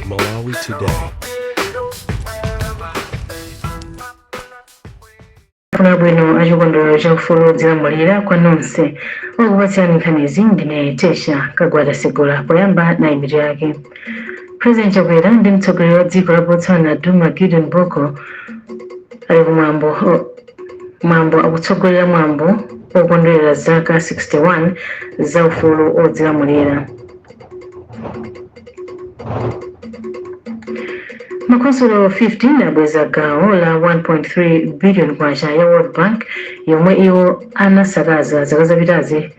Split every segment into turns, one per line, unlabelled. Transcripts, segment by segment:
Malawi Today.
Mafuno abwino achikondwerero cha ufulu wodzilamulira kwa nonse. Okupatsirani nkhanizi ndine Tesha Kagwada Segula. Poyamba nayi mitu yake. President Chakwera ndi mtsogoleri wa dziko la Botswana Duma Gideon Boko ali kumwambo mwambo akutsogolera mwambo okondwerera zaka 61 za ufulu odzilamulira. Makhonsolo 15 abweza gawo la 1.3 billion kwacha ya World Bank yomwe iwo anasakaza zaka zapitazi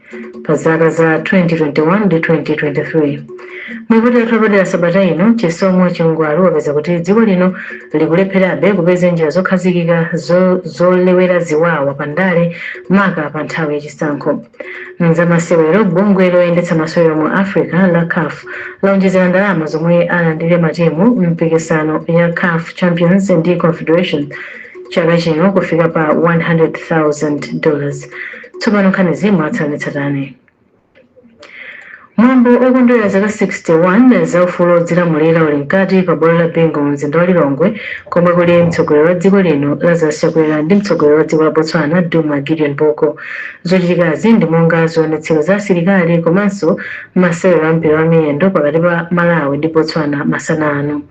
pa zaka za 2021 ndi 2023. Mulipoti lathu lapadera sabata ino, Chisomo Chingwalu wapeza kuti dziko lino likulepherabe kupeza njira zokhazikika zolewera ziwawa pa ndale maka pa nthawi yachisankho. Mzamasewero, bungwe loyendetsa masewero mu Africa la CAF laonjezera ndalama zomwe alandire matimu mpikisano ya CAF Champions ndi Confederation chaka chino kufika pa $100,000. Tsopano nkhanizi mwatsatanetsatane. Mwambo okondwerera zaka 61 za ufulu odzilamulira uli mkati pa bwalo la Bingu mu mzinda wa Lilongwe komwe kuli mtsogoleri wa dziko lino Lazarus Chakwera ndi mtsogoleri wa dziko la Botswana Duma Gideon Boko. Zochitikazi ndi monga zionetsero za asilikali komanso masewero a mpira wa miyendo pakati pa Malawi ndi Botswana masana ano.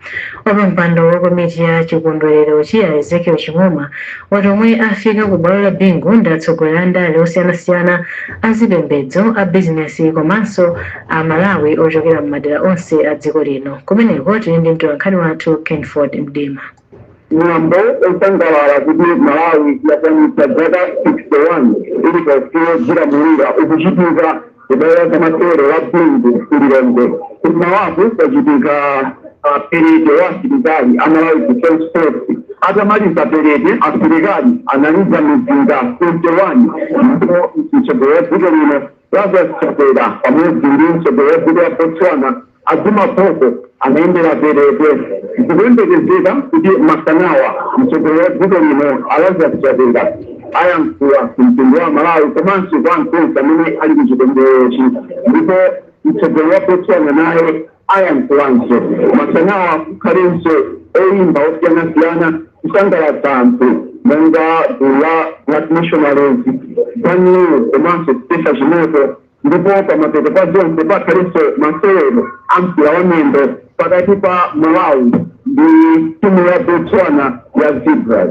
Wapampando wa komiti ya chikondwererochi a Ezekiel Ching'oma wati omwe afika ku bwalo la Bingu ndi atsogoleri a ndale osiyanasiyana, a zipembedzo, a bizinesi komanso a Malawi ochokera m'madera onse a dziko lino. Kumeneko tili ndi mtolankhani wathu Kenford Mdima.
Mwambo osangalala kuti Malawi yakwanitsa zaka 61 ili pa ufulu odzilamulira ukuchitika kubwalo la zamasewero la Bingu ku Lilongwe. Kummawaku kwachitika perete wa asilikali a Malawi Defence Force. Atamaliza perete, asilikali analiza mizinga 21 ndipo mtsogoleri wa dziko lino Lazarus Chakwera pamodzi ndi mtsogoleri wa dziko la Botswana a Duma Boko anayendera perete. Zikuyembekezeka kuti masanawa mtsogoleri wa dziko lino a Lazarus Chakwera ayankhula ku mtundu wa Malawi komanso kwa anthu onse amene ali ku chikondwererochi ndipo mtsogoleri wa Botswana naye ayankhulanso. Masanawa kukhalenso oyimba osiyanasiyana kusangalatsa anthu monga gulu la Black Missionaries, Dan Lu komanso Skeffa Chimoto ndipo pamapeto pa zonse pakhalenso masewero a mpira wa miyendo pakati pa Malawi ndi timu ya Botswana ya Zebras.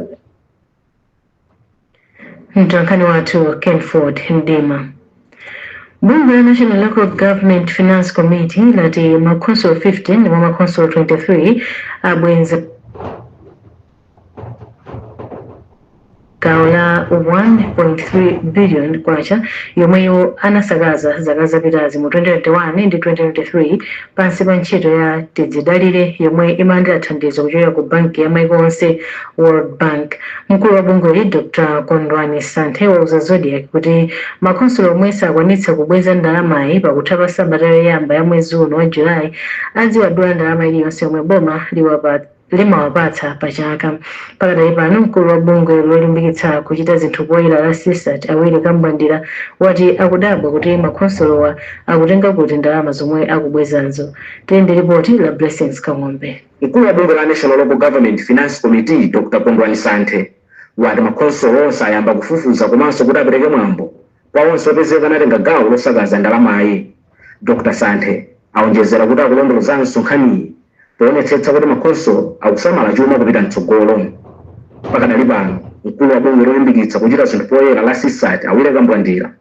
Mtolankhani wathu Kenford Mdima. Bungwe la National Local Government Finance Committee lati makhonsolo 15 mwa makhonsolo 23 abwenza gawo la 1.3 billion kwacha yomwe iwo anasakaza zaka zapitazi mu 2021 ndi 2023 pansi pa ntchito ya Tidzidalire yomwe imalandira thandizo kuchokera ku banki ya maiko onse World Bank. Mkulu wa bungweli Dr Kondwani Santhe wauza Zodiak kuti makhonsolo omwe sakwanitsa kubweza ndalamayi pakutha pa sabata yoyamba ya mwezi uno wa July aziwadula ndalama iliyonse yomwe boma limawapatsa pa chaka. Pakadali pano mkulu wa bungwe lolimbikitsa kuchita zinthu poyera la CSAT a Willy Kambwandira wati akudabwa kuti makhonsolowa akutenga kuti ndalama zomwe akubwezazo. Tili ndi lipoti la Blessings Kang'ombe.
Mkulu wa bungwe la National Local Government Finance Committee Dr Kondwani Santhe wati makhonsolo onse ayamba kufufuza komanso kuti apereke mwambo kwa onse opezeka anatenga gawo losakaza ndalamayi. Dr Santhe aonjezera kuti akulondolozanso nkhaniyi poonetsetsa kuti makhonsolo akusamala chuma kupita mtsogolo. Pakadali pano, mkulu wa bungwe lolimbikitsa kuchita zinthu poyera la CSAT a Willy Kambwandira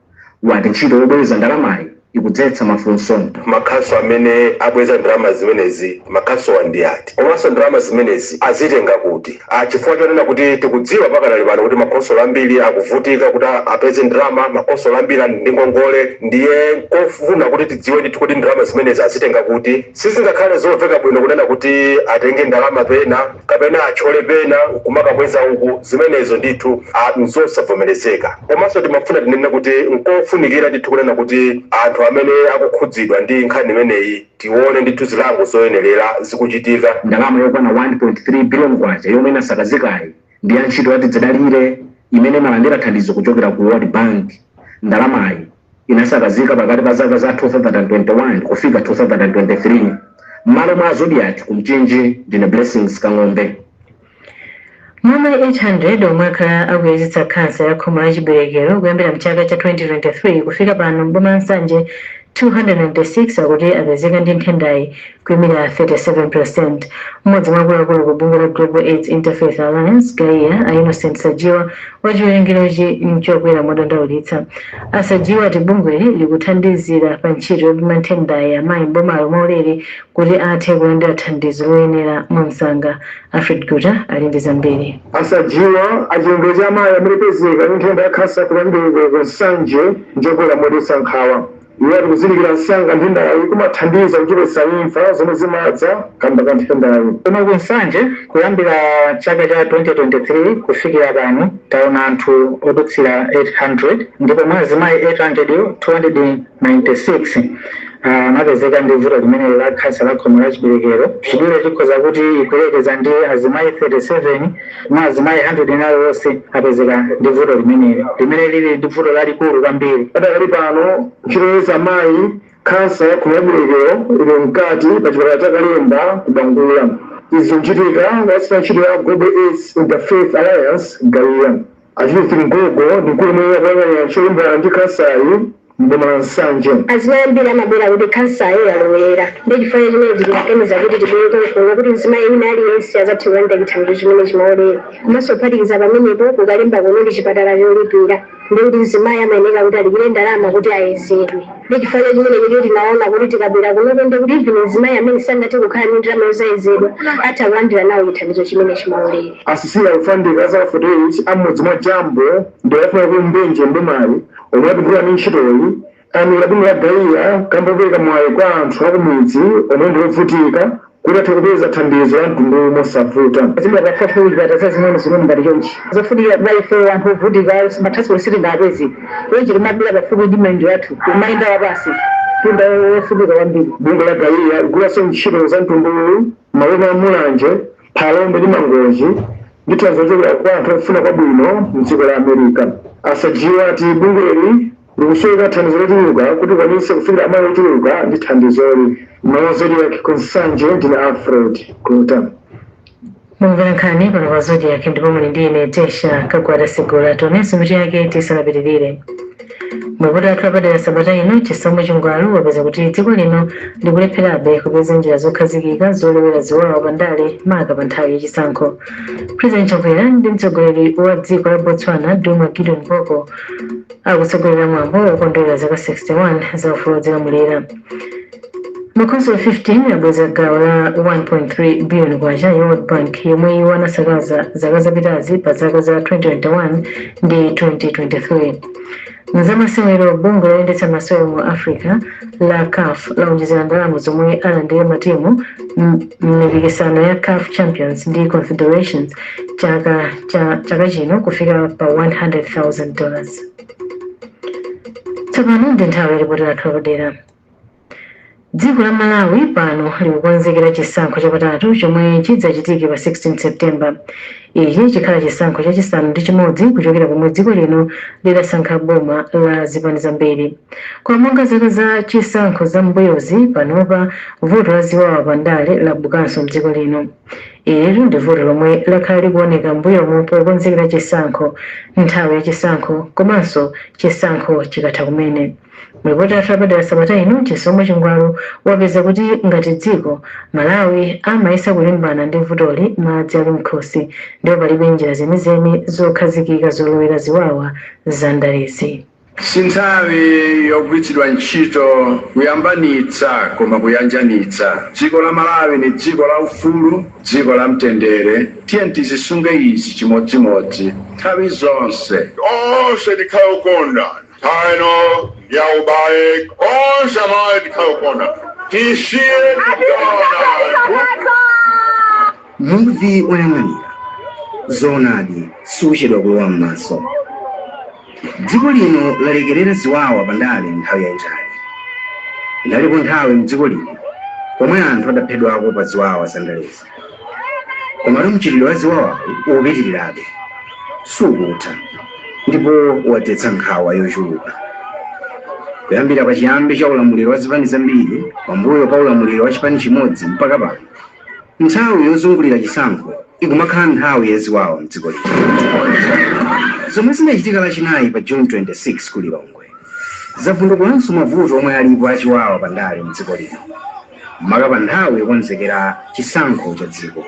wati ntchito yobweza ndalamayi ikudzetsa mafunso.
Makhansolo amene abweza ndalama zimenezi, makhansowa ndi ati? Komanso ndalama zimenezi azitenga kuti? Chifukwa chonena kuti tikudziwa pakadali pano kuti makhonsolo ambiri akuvutika kuti apeze ndalama, makhonsolo ambiri ali ndi ngongole, ndiye nkofuna kuti tidziwe ndithu kuti ndalama zimenezi azitenga kuti. Sizingakhale zomveka bwino kunena kuti atenge ndalama pena kapena athyole pena nkumakabweza uku, zimenezo ndithu nzosavomerezeka. Komanso timafuna tinene kuti nkofunikira ndithu kunena kuti anthu amene akukhudzidwa ndi nkhani imeneyi tione ndithu zilango zoyenerera zikuchitika.
Ndalama yokwana K1.3 billion yomwe inasakazikayi ndi ya ntchito ya Tidzidalire imene imalandira thandizo kuchokera ku World Bank. Ndalamayi inasakazika pakati pa zaka za 2021 kufika 2023. M'malo mwa Zodiak ku Mchinji, ndine Blessings Kang'ombe.
Mwa amayi 800 omwe akhala akuyezetsa khansa ya khomo la chiberekero kuyambira mchaka cha 2023 kufika pano m'boma la Nsanje, 296 akuti apezeka ndi nthendayi, kuyimira 37. Mmodzi mwa akuluakulu ku bungwe la Global AIDS Interfaith Alliance, GAIA, a Innocent Sajiwa, wachiwerengerochi nchokwera modandaulitsa. Asajiwa ati bungweli likuthandizira pa ntchito yopima nthendayi amayi m'bomalo mwaulere kuti athe kulandira thandizo loyenera mwamsanga. Alfred Guta ali ndi zambiri.
Asajiwa, achiwerengero cha amayi amene pezeka ndi nthenda ya khansa ya khomo la chiberekero ku Nsanje nchokwera modetsa nkhawa. Iwo ati kuzindikira msanga nthendayi kumathandiza kuchepetsa imfa zomwe zimadza kamba ka nthendayi.
Kuno ku Nsanje, kuyambira chaka cha 2023 kufikira pano, taona anthu odutsira 800, ndipo mwa azimayi 800 yo, 296 anapezeka ndi vuto limeneli la khansa la khomo la chiberekero. Chidule chikhoza kuti ikuyerekeza ndi azimayi 37 mwa azimayi 100 aliwonse apezeka ndi vuto limeneli, limene lili ndi vuto lalikulu kwambiri.
Padakali pano, ntchito yoyeza amayi khansa ya khomo la chiberekero ili mkati pa chipatala cha Kalemba ku Bangula. Izi zikuchitika kuwatsata ntchito ya Global AIDS Interfaith Alliance, GAIA. Achititi Mgogo ndi mkulu omwe akuyang'anira ntchito yolimbana ndi khansayi m'boma la Nsanje.
Azimayi ambiri amabwera kuti khansayo yalowera, ndi chifukwa chimene tinaganiza kuti tibwere konkuno kuti mzimayi wina aliyense azathe kulandira chithandizo chimene chimaolera. Komanso kuphatikiza pamenepo, kukalemba kuno ndi chipatala cholipira, ndi kuti mzimayi amayeneka kuti alipire ndalama kuti ayezedwe. Ndi chifukwa chimene choti tinaona kuti tikabwera kunoko, ndi kuti even mzimayi amene sangathe kukhala ndi ndalama yozayezedwa atha kulandira nawo chithandizo chimene chimaolera.
Asisiya Alufandika, azaka 48, amudzi mwa Jambo ndi afuna ku Mbenje m'bomali, omwe apindula ndi ntchitoyi, ayamikira bungwe la GAIA kamba kopereka mwayi kwa anthu akumidzi omwe ndi ovutika kuti athe kupeza thandizo la mtunduwu mosavuta.
Zimwe pafupi zipatala zazing'ono zing'ono ngati chonchi zofunikira kwa ife anthu ovutika, matransport sitingapezi, chonchi timabwera pafupi ndi mayendedwe athu kumayenda wapasi, tunda wofunika kwambiri.
Bungwe la GAIA ligwiranso ntchito za mtunduwu m'maboma a Mulanje, Phalombe ndi Mangochi ndi thandizo lochokera kwa anthu ofuna kwabwino mdziko la America. Asajiwa ati bungweli likusoweka thandizo lochuluka kuti likwanitse kufikira amayi ochuluka ndi thandizoli. M'malo ku Nsanje, ndine Alfred Guta.
Mumvera nkhani pano pa Zodiak ndipo muli ndi ine, Tesha Kagwada Sigula. Tionenso mitu yake tisanapitirire. Mulipoti athu apadera sabata ino, Chisomo Chingwalu wapeza kuti dziko lino likulepherabe kupeza njira zokhazikika zolowera ziwawa pandale, maka pa nthawi yachisankho. President Chakwera ndi mtsogoleri wa dziko la Botswana, Duma Gideon Boko, akutsogolera mwambo wokondwerera zaka 61 za ufulu wodzilamulira. Makhonsolo 15 abweza gawo la 1.3 billion kwacha ya World Bank yomwe iwo anasakaza zaka zapitazi pa zaka za 2021 ndi 2023. Mzamasewero, bungwe loyendetsa masewero mu Africa la CAF laonjezera ndalama zomwe alandire matimu m'mipikisano ya CAF Champions ndi Confederations chaka cha chaka chino kufika pa $100,000. Tsopano ndi nthawi ya ripoti lathu lapadera. Dziko la Malawi pano likukonzekera chisankho chapatatu chomwe chidzachitike pa 16 September. Ichi chikhala chisankho chachisanu ndi chimodzi kuchokera pomwe dziko lino lidasankha boma la zipani zambiri. Koma monga zaka za chisankho za mbuyozi, panopa vuto la ziwawa pandale labukanso mdziko lino. Ilitu ndi vuto lomwe lakhala likuoneka mbuyomu pokonzekera chisankho, nthawi ya chisankho komanso chisankho chikatha kumene. Mripoti athu apadera sabata ino, Chisomo Chingwalu, wapeza kuti ngati dziko, Malawi amayesa kulimbana ndi vutoli madzi ali mkhosi, ndipo palibe njira zenizeni zokhazikika zolowera ziwawa za ndalezi.
Si nthawi yogwiritsidwa ntchito kuyambanitsa koma kuyanjanitsa. Dziko la Malawi ni dziko la ufulu, dziko la mtendere. Tiye tizisunge izi chimodzimodzi nthawi zonse.
Onse tikhale okondana. Nthawi ino ya ubale, onse Amalawi tikhale okondana, tisiye kugawana anthu.
Muvi oyang'anira zoonadi suchedwa kulowa m'maso. Dziko lino lalekerera ziwawa pandale nthawi yayitali. Inalipo nthawi mdziko lino pomwe anthu adaphedwako pa ziwawa za ndalezi, komatu mchitidwe wa ziwawawu ukupitirirabe, sukutha, ndipo wadzetsa nkhawa yochuluka. Kuyambira pachiyambi cha ulamuliro wa zipani zambiri, pambuyo pa ulamuliro wa chipani chimodzi, mpaka pano, nthawi yozungulira chisankho ikumakhala nthawi yaziwawa mdziko lino. Zomwe zinachitika Lachinayi pa June 26 ku Lilongwe zavundukulanso mavuto omwe alipo achiwawa pandale mdziko lino, maka pa nthawi yokonzekera chisankho cha dziko.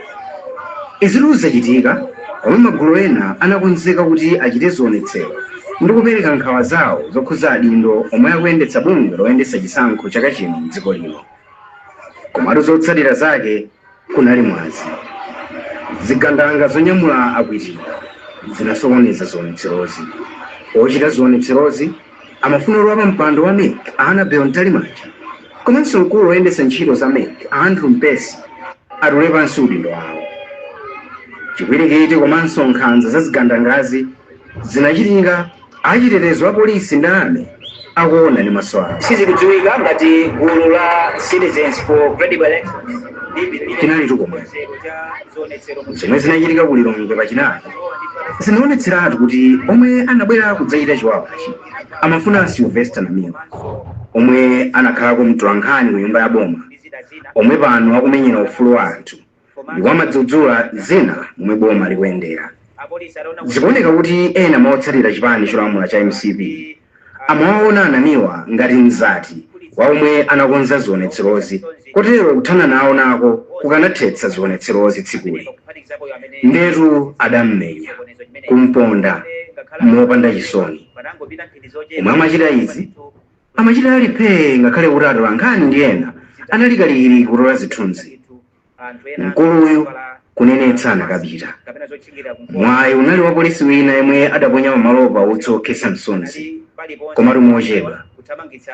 Izitu zachitika pomwe magulu ena anakonzeka kuti achite zionetsero ndi kupereka nkhawa zawo zokhuza adindo omwe akuyendetsa bungwe loyendetsa chisankho chaka chino mdziko lino. Komatu zotsatira zake kunali mwazi. Zigandanga zonyamula akwitira zinasokoneza zionetserozi. Ochita zionetserozi amafuna olowa pa mpando wa MEC, Annabel Mtalimanja, komanso mkulu woyendetsa ntchito za MEC, Andrew Mpesi, atule pansi udindo wawo. Chipwirikiti komanso nkhanza za zigandangazi zinachitika achitetezo a polisi ndi army akuona ndi maso awo.
Sizikudziwika ngati gulu la Citizens for Credible Elections.
Chinali komwe zomwe zinachitika ku Lilongwe pachinayi zinaonetseratu kuti omwe anabwera kudzachita chiwawachi amafuna Sylvester Namiwa, omwe anakhalako mtolankhani ku nyumba ya boma, omwe pano akumenyera ufulu wa anthu ndipo amadzudzula zina momwe boma likuyendera. Zikuoneka kuti ena mwa otsatira chipani cholamula cha MCP amawaona Anamiwa ngati mzati wa omwe anakonza zionetserozi, kotero kuthana nawo nako kukanathetsa zionetserozi tsikuli. Ndetu adammenya, kumponda mopanda chisoni. Omwe amachita izi amachita ali phee, ngakhale kuti atolankhani ndi ena anali kalikiliki kutola zithunzi. Mkuluyu kunenetsa anakapita. Mwayi unali wa polisi wina yemwe adaponya pamalopa utsi okhetsa msozi, komatu mochedwa.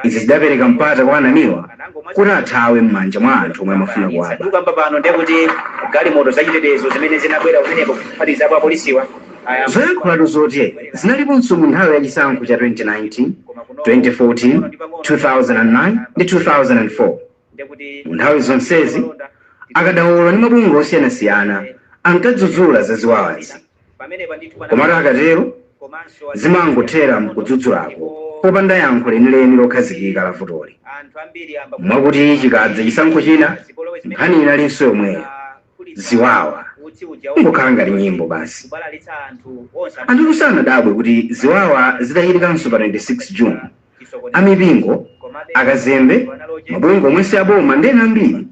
Izi zidapereka mpata kwa Anamiwa kuti athawe m'manja mwa anthu omwe amafuna kuwaba.
Tikamba pano ndekuti galimoto zachitetezo zimene zinabwera kumeneko, kuphatikizapo apolisiwa.
Zoyankhulatu zotere zinaliponso mu nthawi ya chisankho cha 2019, 2014, 2009 ndi 2004. Mu nthawi zonsezi akadaulo ndi mabungwe osiyanasiyana ankadzudzula zaziwawazi, komatu akatero zimangothera mkudzudzulako popanda yankho lenileni lokhazikika la vutoli, mwakuti chikadza chisankho china nkhani inalinso yomweyo, ziwawa, kungokhala ngati nyimbo basi. Anthu sanadabwe kuti ziwawa zidachitikanso pa 26 June. Amipingo, akazembe, mabungwe omwe si aboma ndi ena ambiri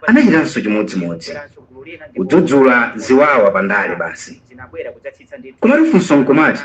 anachitanso chimodzimodzi, kudzudzula ziwawa pandale basi. Komatu funso nkumati,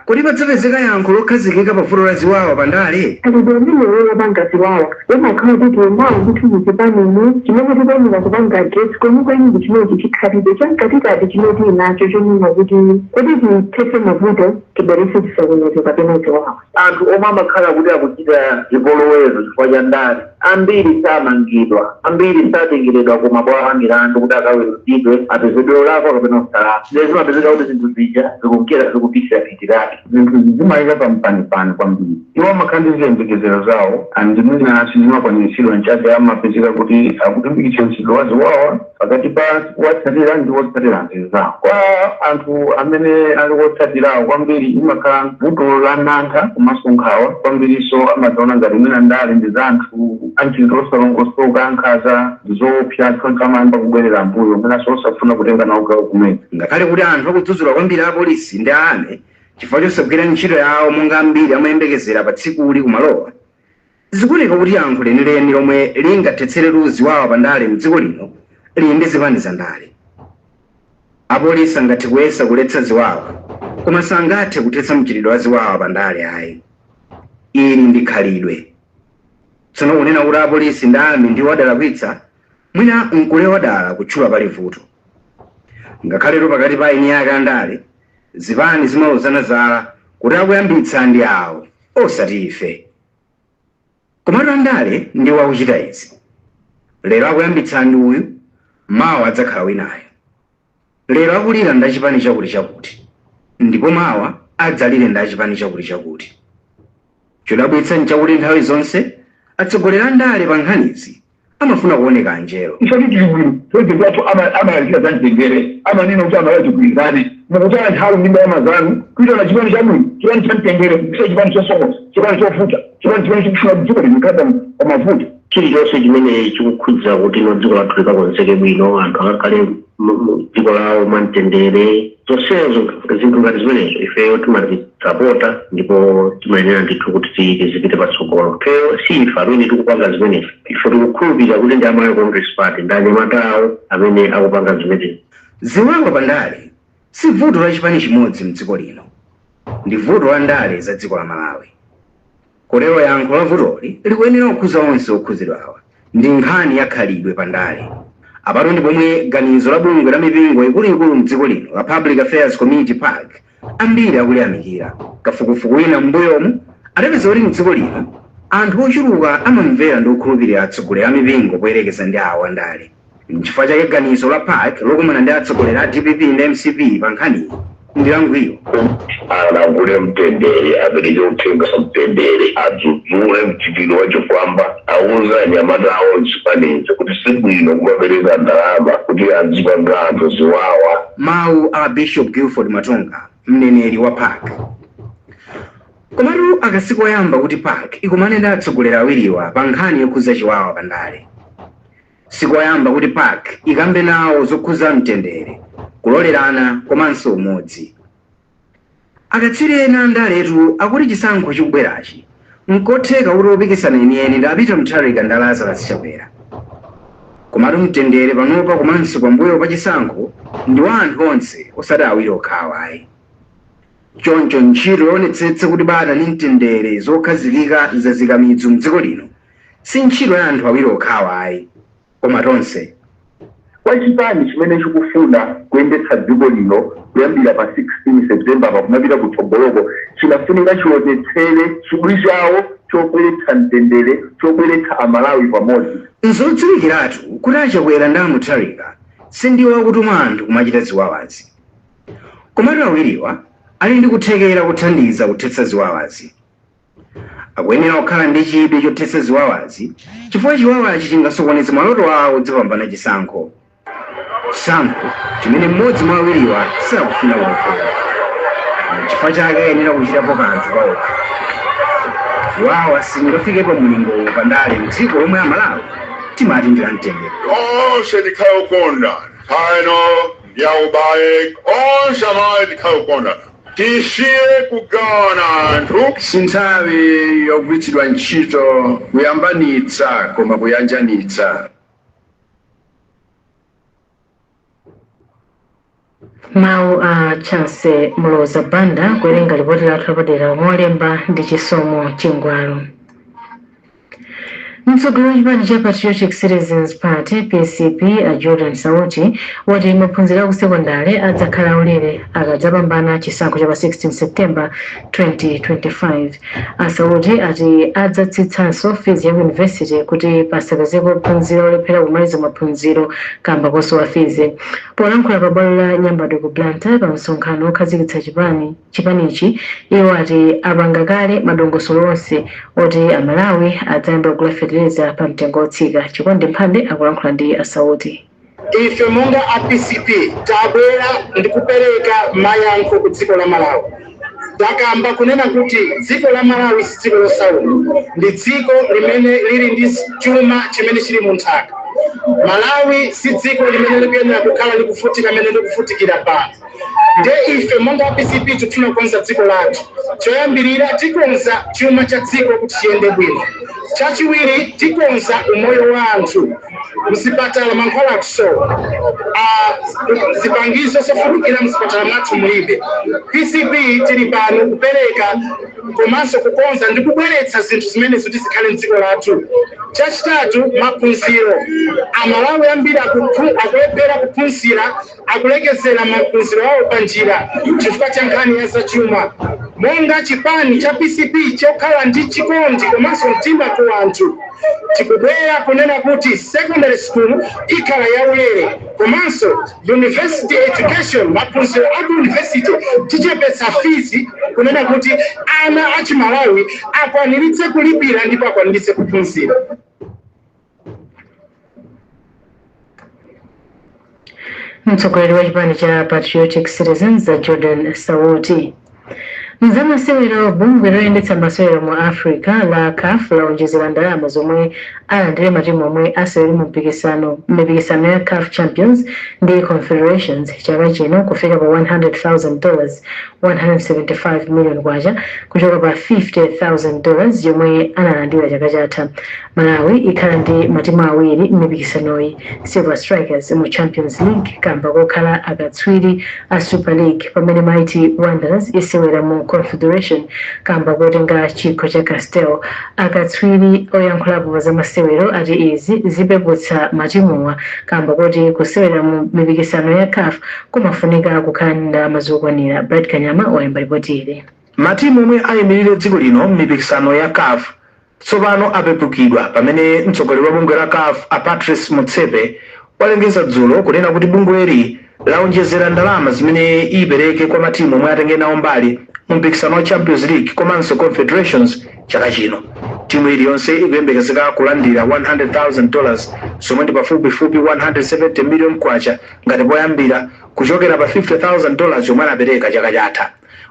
kodi padzapezeka yankho lokhazikika pa vuto la ziwawa pandale?
Khalidwe limene lopanga ziwawa umakhala kuti nawo ndithu muchipanimo chimene tikuyenera kupanga address kwenikweni ndi chimenechi, chikhalidwe chamkatikati chimene tili nacho chonena kuti kuti tithetse mavuto tibweretse chisokonezo kapena ziwawa.
Anthu omwe amakhala kuti akuchita zipolowezo chifukwa cha ndale ambiri samangidwa, ambiri satengeredwa ku mabwalo a milandu kuti akaweruzidwe, apezedwe olakwa kapena osalakwa. Zimene zimapezeka kuti zinthu zija zikunkera zikupitirapitirabe.
Zinthu zimayika pampanipani kwambiri. Iwo amakhala ndi ziyembekezero zawo and mwina sizimakwaniritsidwa, nchake amapezeka kuti akulimbikitsa mchitidwe wa ziwawa pakati pa watsatira ndi wotsatira anzawo. Kwa anthu amene ali wotsatirawo kwambiri imakhala vuto la mantha komanso nkhawa kwambiriso. Amadziona ngati mwina ndale ndi za anthu amchitidwe osalongosoka, ankhanza, ndi zoopsa. Choncho amayamba kubwerera mbuyo, mwinanso osafuna kutenga nawo gawo kumene.
Ngakhale kuti anthu akudzudzula kwambiri apolisi ndi army chifukwa chosagwira ntchito yawo monga ambiri amayembekezera pa tsikuli kumalowa, zikuoneka kuti yankho lenileni lomwe lingathetseretu ziwawa pandale mdziko lino lili ndi zipani za ndale. Apolisi angathe kuyesa kuletsa ziwawa, koma sangathe kuthetsa mchitidwe wa ziwawa pandale ayi. Ili ndi khalidwe. Tsono kunena kuti apolisi ndi army ndiwo adalakwitsa mwina nkulewa dala kutchula pali vuto. Ngakhaletu pakati pa eni ake andale, zipani zimalozana zala kuti akuyambitsa ndi awo, osati ife. Komatu andale ndiwo akuchita izi. Lero akuyambitsa ndi uyu, mawa adzakhala winayo. Lero akulira ndi achipani chakuti chakuti, ndipo mawa adzalire ndi achipani chakuti chakuti. Chodabwitsa nchakuti nthawi zonse atsogoleri andale pa nkhanizi amafuna kuoneka anjelo.
Ife tili bwino. President wathu amalalikira za mtendere, amanena kuti amalawi tigwirizane.
Mukutaya nthawi ndi ndalama zanu kuitana chipani chabwino, chipani cha mtendere, kusiya chipani chosokosa, chipani chovuta, chipani chimene chikufuna dziko likhale pamavuto.
Chilichonse chimene chikukhudza kuti no dziko lathu likakonzeke bwino, anthu akakhale dziko lawo mwamtendere, zonsezo, zinthu ngati zimenezo, ifeyo timazisapota ndipo timayenera ndithu kuti tizipite patsogolo. Ifeyo si ife amene tikupanga zimenezi. Ife tikukhulupirira kuti ndi Amalawi Congress Party ndi anyamata awo amene akupanga zimenezi.
Ziwawa pandale si vuto la chipani chimodzi mdziko lino, ndi vuto la ndale za dziko la Malawi. Kotero yankho la vutoli likuyenera kukhuza onse okhuzidwawa. Ndi nkhani ya khalidwe pandale. Apato ndi pomwe ganizo la bungwe la mipingo ikuluikulu mdziko lino la Public Affairs Committee, PAC, ambiri akuliyamikira. Kafukufuku wina m'mbuyomu adapeza kuti mdziko lino anthu ochuluka amamvera ndi kukhulupirira atsogoleri a mipingo poyerekeza ndi awo andale. Nchifukwa chake ganizo la PAC lokumana ndi atsogoleri a DPP ndi MCP pa nkhaniyi ndi langwiro.
Alankhule mtendere, apereke uthenga mtendere, adzudzule mchitidwe wachifwamba, auze anyamata awo mchipanicho kuti sibwino kumapereka ndalama kuti azipanga anthu ziwawa.
Mawu a Bishop Guilford Matonga, mneneri wa PAC. Komatu aka sikoyamba kuti PAC ikumane ndi atsogoleri awiriwa pa nkhani yokhuza chiwawa pandale. Sikoyamba kuti PAC ikambe nawo zokhuza mtendere, kulolerana komanso umodzi. Akatswiri ena andaletu akuti chisankho chikubwerachi nkotheka kuti opikisana enieni ndi a Peter Mutharika ndi Lazarus Chakwera. Komatu mtendere panopa komanso pambuyo pa chisankho ndi wa anthu onse, osati awiri okhawa ayi. Choncho ntchito yoonetsetsa kuti bata ndi mtendere zokhazikika zazika midzu mdziko lino si ntchito ya anthu awiri okhawa ayi, koma tonse.
Kwa chipani chimene chikufuna kuyendetsa dziko lino kuyambira pa 16 September pa kumapita kutsogoloko, chinafunika chionetsere chidwi chawo chobweretsa mtendere, chobweretsa Amalawi pamodzi.
Nzodziwikiratu kuti a Chakwera ndi a Mutharika sindiwo akutuma anthu kumachita ziwawazi. Komatu awiriwa ali ndi kuthekera kuthandiza kuthetsa ziwawazi. Akuyenera kukhala ndi chidwi chothetsa ziwawazi chifukwa chiwawachi chingasokoneze maloto awo odzapambana chisankho, chisankho chimene mmodzi mwa awiriwa sakufuna kulephera. Chifukwa chake ayenera kuchitapo kanthu paokha. Ziwawa sizingafike pa mulingo pandale mdziko lomwe Amalawi timati ndi la mtendere.
Onse tikhale okondana. Nthawi ino ndi ya ubale, onse Amalawi tikhale okondana, tisiye kugawana anthu.
Si nthawi yogwiritsidwa ntchito kuyambanitsa koma kuyanjanitsa.
Mawu a Chance Mloza Banda kuwerenga lipoti lathu lapadera molemba ndi Chisomo Chingwalo. Mtsogoleri wa chipani cha Patriotic Citizens Party, PCP, a Jordan Sauti wati maphunziro aku sekondale adzakhala aulere akadzapambana chisankho cha pa 16 September 2025. A Sauti ati adzatsitsanso fizi ya ku university kuti pasapezeke ophunzira olephera kumaliza maphunziro kamba kosowa fizi. Polankhula pa bwalo la Nyambadwe ku Blantyre pa msonkhano wokhazikitsa chipanichi, iwo ati apanga kale madongosolo onse oti Amalawi adzayambe kugula fetereza pa mtengo wotsika. Chikondi Mphande akulankhula ndi a Sauti.
Ife monga a PCP tabwera ndi kupereka mayankho ku dziko la Malawi. Takamba kunena kuti dziko la Malawi si dziko losauka, ndi dziko limene lili ndi chuma chimene chili mu nthaka. Malawi si dziko limene likuyenera kukhala likufutika mene likufutikira pano. Nde ife monga PCP tikufuna kukonza dziko lathu. Choyambirira, tikonza chuma cha dziko kuti chiyende bwino. Chachiwiri, tikonza umoyo wa anthu. Mzipatala mankhwala akusowa, zipangizo zofunikira mzipatala mwathu mulibe. PCP tili pano kupereka komanso kukonza ndi kubweretsa zinthu zimenezo kuti zikhale mdziko lathu. Chachitatu, maphunziro. Amalawi ambiri akulephera kuphunzira, akulekezera maphunziro awo pa njira chifukwa cha nkhani ya zachuma. Monga chipani cha PCP chokhala ndi chikondi komanso mtima ku anthu, tikubwera kunena kuti secondary school ikhala yaulere, komanso university education, maphunziro aku university, tichepetsa fees kunena kuti ana achimalawi akwaniritse kulipira ndipo akwaniritse kuphunzira.
Mtsogoleri wa chipani cha Patriotic Citizens, Jordan Sawoti. Mzamasewero, bungwe loyendetsa masewero mu Africa la CAF laonjezera ndalama zomwe alandire matimu omwe asewere mu mpikisano mipikisano ya CAF Champions ndi Confederations chaka chino kufika pa $100,000, 175 million kwacha, kuchoka pa $50,000 yomwe analandira chaka chatha. Malawi ikhala ndi matimu awiri m'mipikisanoyi, Silver Strikers mu Champions League kamba kokhala akatswiri a Super League, pamene Mighty Wanderers isewera mu Confederation kamba kotenga chikho cha Castel. Akatswiri oyankhulapo za masewero ati izi zipeputsa matimuwa kamba kuti kusewera mu mipikisano ya CAF kumafunika kukhala ndi ndalama zokwanira. Brad Kanyama walemba ripoti ili.
Matimu omwe ayimirire dziko lino m'mipikisano ya CAF tsopano apepukidwa pamene mtsogoleri wa bungwe la CAF, a Patrice Motsepe, walengeza dzulo kunena kuti bungweli laonjezera ndalama zimene ipereke kwa matimu omwe atenge nawo mbali mu mpikisano wa Champions League komanso Confederations chaka chino. Timu iliyonse ikuyembekezeka kulandira $100,000, zomwe ndi pafupifupi 170 million kwacha, ngati poyambira, kuchokera pa $50,000 yomwe anapereka chaka chatha.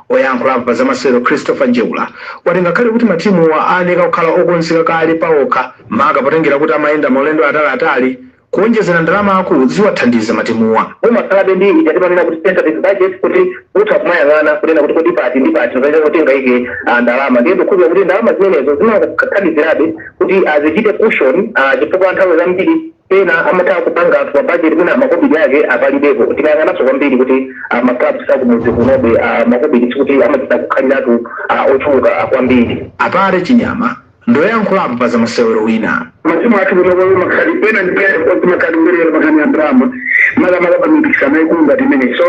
Oyankhulapo pa zamasewero Christopher Njeula wati ngakhale kuti matimuwa ayenera kukhala okonzeka kale paokha, maka potengera kuti amayenda maulendo ataliatali, kuonjezera ndalama aku ziwathandiza matimuwa.
Umakhalabe ndi ija timanena kuti tentative budget, kuti utha kumayang'ana kunena kuti kodi pati ndi pati pamene kuti ike ndalama. Ndiye ndikukhulupirira kuti ndalama zimenezo zimakathandizirabe kuti azichite cushion, chifukwa nthawi zambiri ena amatha kupanga anthu mabajeti mwina makobidi ake apalibepo. Tikayang'ananso kwambiri kuti maclubs akumudzi kunobe, makobidi sikuti amachita kukhaliratu ochuluka kwambiri.
Apale Chinyama ndoyankhulapo pa zamasewero wina.
Matimu athu kuno makhali pena ndi pena makhali mbelera makhani ya ndalama, makamaka pa mipikisano ikulu ngati imene. So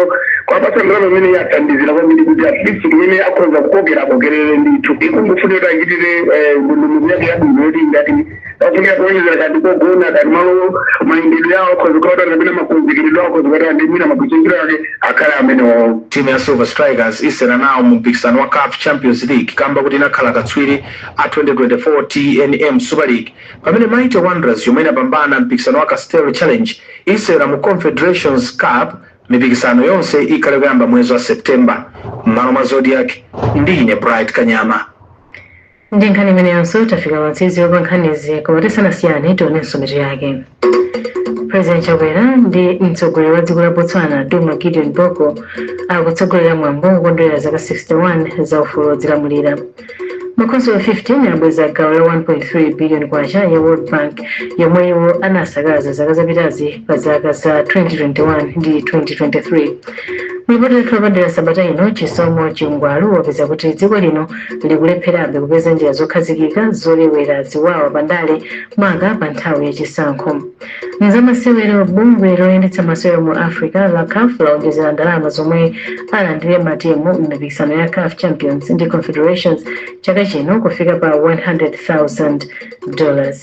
kwapatsa ndalama imene yathandizira kwambiri kuti at least kumene akhoza kukokera akokerere ndithu. Ikungofunira kuti achitire ndondomeko yake yabwino yoti ngati afunika kuonjezera kandi kogona kandi malo, mayendedwe yawo akhoza kukhala kapena makonzekeredwe awo akhoza kukhala ndi mwina magwiriziro ake akhale amenewo.
Timu ya Silver Strikers isewera nawo mu mpikisano wa CAF Champions League kamba kuti inakhala katswiri a 2024 TNM Super League, pamene Mighty Wanderers, yomwe inapambana mpikisano wa Castel Challenge, isewera mu Confederations Cup. Mipikisano yonse ikhale kuyamba mwezi wa September. M'malo mwa Zodiak, ndine Bright Kanyama.
Ndi nkhani imeneyonso tafika pamapeto pa nkhanizi, koma tisanasiyane tionenso mitu yake. President Chakwera ndi mtsogoleri wa dziko la Botswana, Duma Gideon Boko, akutsogolera mwambo wokondwerera zaka 61 za ufulu wodzilamulira. Makhonsolo 15 abweza gawo la 1.3 billion kwacha ya World Bank yomwe iwo anasakaza zaka zapitazi pa zaka za 2021 ndi 2023. Mulipoti lathu lapadera sabata ino, Chisomo Chingwalu wapeza kuti dziko lino likulepherabe kupeza njira zokhazikika zolewera ziwawa pandale, maka pa nthawi yachisankho. Mzamasewero, bungwe loyendetsa masewero mu Africa la CAF laonjezera ndalama zomwe alandire matimu m'mipikisano ya CAF Champions ndi Confederations chaka chino kufika pa $100,000.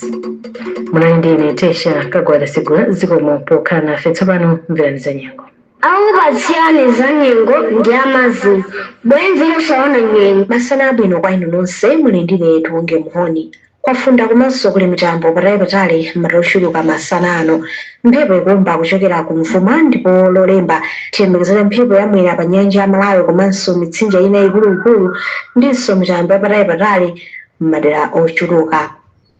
Munali ndi ine, Tesha Kagwada Sigula. Zikomo pokhala nafe. Tsopano mverani za nyengo.
Akupatsirani za nyengo ndi amazi bwenzi losaona nyengo.
Masana abwino kwa inu nonse. Muli ndine Tiwonge Mhoni. Kwafunda komanso kuli mitambo patali patali ochuluka masana ano. Mphepo ikuwomba kuchokera kumvuma, ndipo Lolemba tiyembekezere mphepo yamwera pa nyanja ya Malawi komanso mitsinje ina ikuluikulu, ndinso mitambo yapatali patali m'madera ochuluka.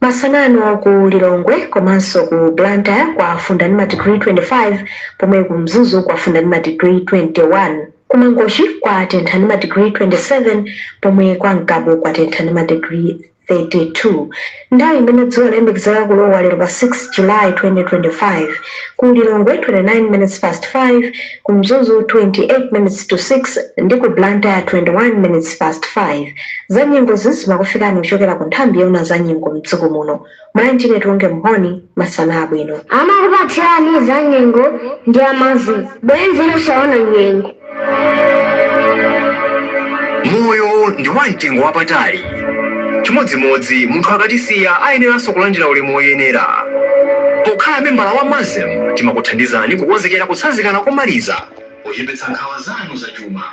Masana ano ku Lilongwe komanso ku Blantyre kwafunda ndi madigiri 25, pomwe ku Mzuzu kwafunda ndi madigiri 21. Ku Mangochi kwatentha ndi madigiri 27, pomwe kwa Ngabu kwatentha ndi madigiri 32. Nthawi imene dzuwa layembekezeka kulowa lero pa 6 July 2025: ku Lilongwe 29 minutes past 5, ku Mzuzu 28 minutes to 6, ndi ku Blantyre 21 minutes past 5. Za nyengozi zimakufikani kuchokera ku nthambi yoona za nyengo mdziko muno. Mwayi Tiwonge Mhoni. Masana abwino.
Amakupatsirani za nyengo ndi amazi bwenzi losaona nyengo.
Moyo ndi wamtengo wapatali. Chimodzimodzi munthu akatisiya ayeneranso kulandira ulemu woyenera. Pokhala membala wa MASM, timakuthandizani kukonzekera kutsanzikana komaliza, kuchepetsa nkhawa zanu zachuma.